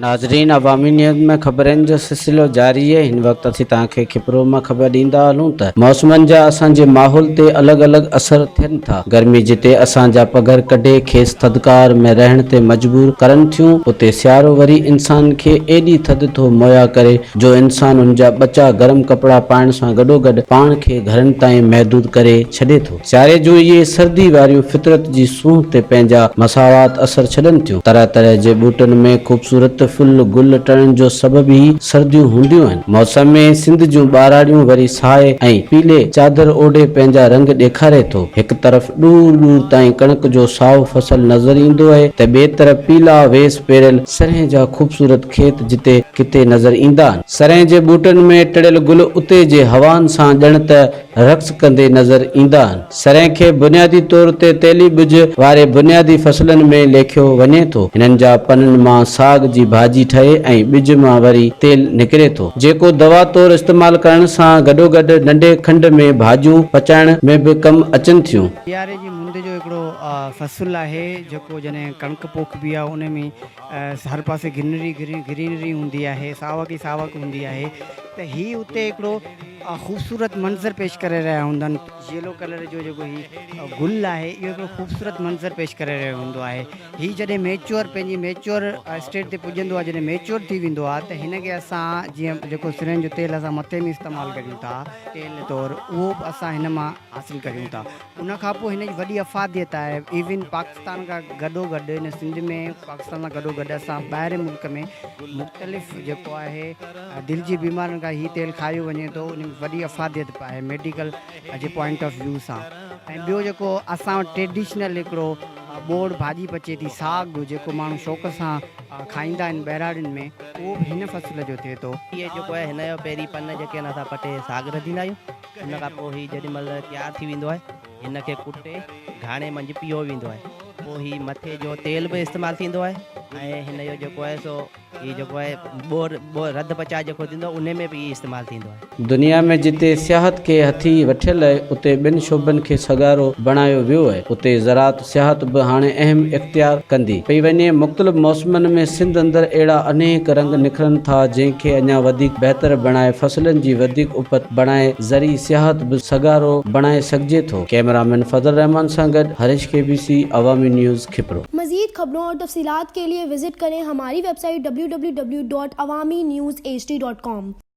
ناظرين عوامي نيوز ۾ خبرن جو سلسلو جاري اهي هن وقت اسين توهان کي کپرو مان خبر ڏيندا هلون ته موسمن جا اسان جي ماحول تي الڳ الڳ اثر ٿين ٿا گرمي جتي اسان جا پگهر ڪڍي کيس ٿڌڪار ۾ رهڻ تي مجبور ڪرن ٿيون اتي سيارو وري انسان کي ايڏي ٿڌ ٿو مهيا ڪري جو انسان ان جا ٻچا گرم ڪپڙا پائڻ سان گڏوگڏ پاڻ کي گهرن تائين محدود ڪري ڇڏي ٿو. سياري جون اهي سردي واريون فطرت جي سونهن تي پنهنجا مساوات اثر ڇڏن ٿيون. طرح طرح جي ٻوٽن ۾ خوبصورت ڦل گل ٽڙڻ جو سبب ئي سرديون هونديون آهن. موسم ۾ سنڌ جون ٻهراڙيون وري سائي ۽ پيلي چادر اوڍي پنهنجا رنگ ڏيکاري ٿو. هڪ طرف ڏور ڏور تائين ڪڻڪ جو سائو فصل نظر ايندو اهي ته ٻئي طرف پيلا ويس پهريل سرهين جا خوبصورت کيت جتي ڪٿي نظر ايندا آهن. سرهين جي ٻوٽن ۾ ٽڙيل گل اتي جي هوائن سان ڄڻ ته رقص ڪندي نظر ايندا آهن. سرهين کي بنيادي طور تي تيلي ٻج واري بنيادي فصلن ۾ ليکيو وڃي ٿو. هنن جا پنن مان ساڳ جي ڀاڄي ٺهي ۽ ٻج مان وري تيل نڪري ٿو، جيڪو دوا طور استعمال ڪرڻ سان گڏوگڏ ننڍي کنڊ ۾ ڀاڄيون پچائڻ ۾ به ڪم اچن ٿيون. سياري جي مند جو هڪڙو فصل آهي جيڪو جڏهن ڪڻڪ پوکبي آهي ان ۾ هر پاسي گرينري گرينري هوندي آهي ساوڪ ئي ساوڪ هوندي آهي ته هي اتي هڪڙو خوبصورت منظر پيش ڪري رهيا هوندا آهن. ييلو ڪلر جو جيڪو هي گل آهي اهو هڪڙو خوبصورت منظر پيش ڪري رهيو هوندو آهي. هي جڏهن ميچوئر پنهنجي ميچوئر اسٽيٽ تي پڄندو آهي جڏهن ميچوئر ٿي ويندو آهي ته هن کي اسان جيئن جيڪو سرهن جو تيل اسان مٿي ۾ استعمال ڪريون ٿا تيل طور اهو به اسان هن مان حاصل ڪريون ٿا. ان کان پوء هن جي وڏي افاديت آهي ايون پاڪستان کان گڏو گڏ هن سنڌ ۾ پاڪستان سان گڏو گڏ اسان ٻاهرين ملڪ ۾ مختلف جيڪو آهي دل جي بيمارين کان هي تيل کايو وڃي ٿو ان ۾ وڏي افاديت به آهي ميڊيڪل جي پوائنٽ آف ويو سان ۽ ٻيو جيڪو اسان وٽ ٽريڊيشنل هڪڙو ٻوڙ ڀاڄي پچي ٿي ساڳ جيڪو ماڻهو شوق سان کائيندا آهن ٻهراڙين ۾ اهو به هن فصل جو ٿئي ٿو. هي جيڪو آهي هن جو پهرين پن جيڪي آهن اسان پٽي ساڳ رڌيندا آهيون ان کان پوء هي جيڏي مهل تيار ٿي ويندو آهي هن کي ڪٽي گهاڻي منجهه پيهو ويندو آهي پوء هي مٿي جو تيل به استعمال ٿيندو آهي ۽ هن جو جيڪو آهي سو هي جيڪو آهي ٻور ٻور رڌ پچاء جيڪو ٿيندو آهي انهي ۾ به هي استعمال ٿيندو آهي. دنيا ۾ جتي سياحت کي هٿي وٺيل اهي اتي ٻن شعبن کي سگهارو بڻايو ويو اهي اتي زراعت سياحت به هاڻي اهم اختيار ڪندي پئي وڃي. مختلف موسمن ۾ سنڌ اندر اهڙا انيڪ رنگ نکرن ٿا جنهن کي اڃا وڌيڪ بهتر بڻائي فصلن جي وڌيڪ اپت بڻائي زرعي سياحت به سگهارو بڻائي سگهجي ٿو. ڪئميرامين فضل الرحمان سان گڏ Harish K B C, Awami news, Khipro. مزيد خبرون اور تفصيلات کے لئے وزٽ ڪرين ھماري web site www.awamiNewsHD.com.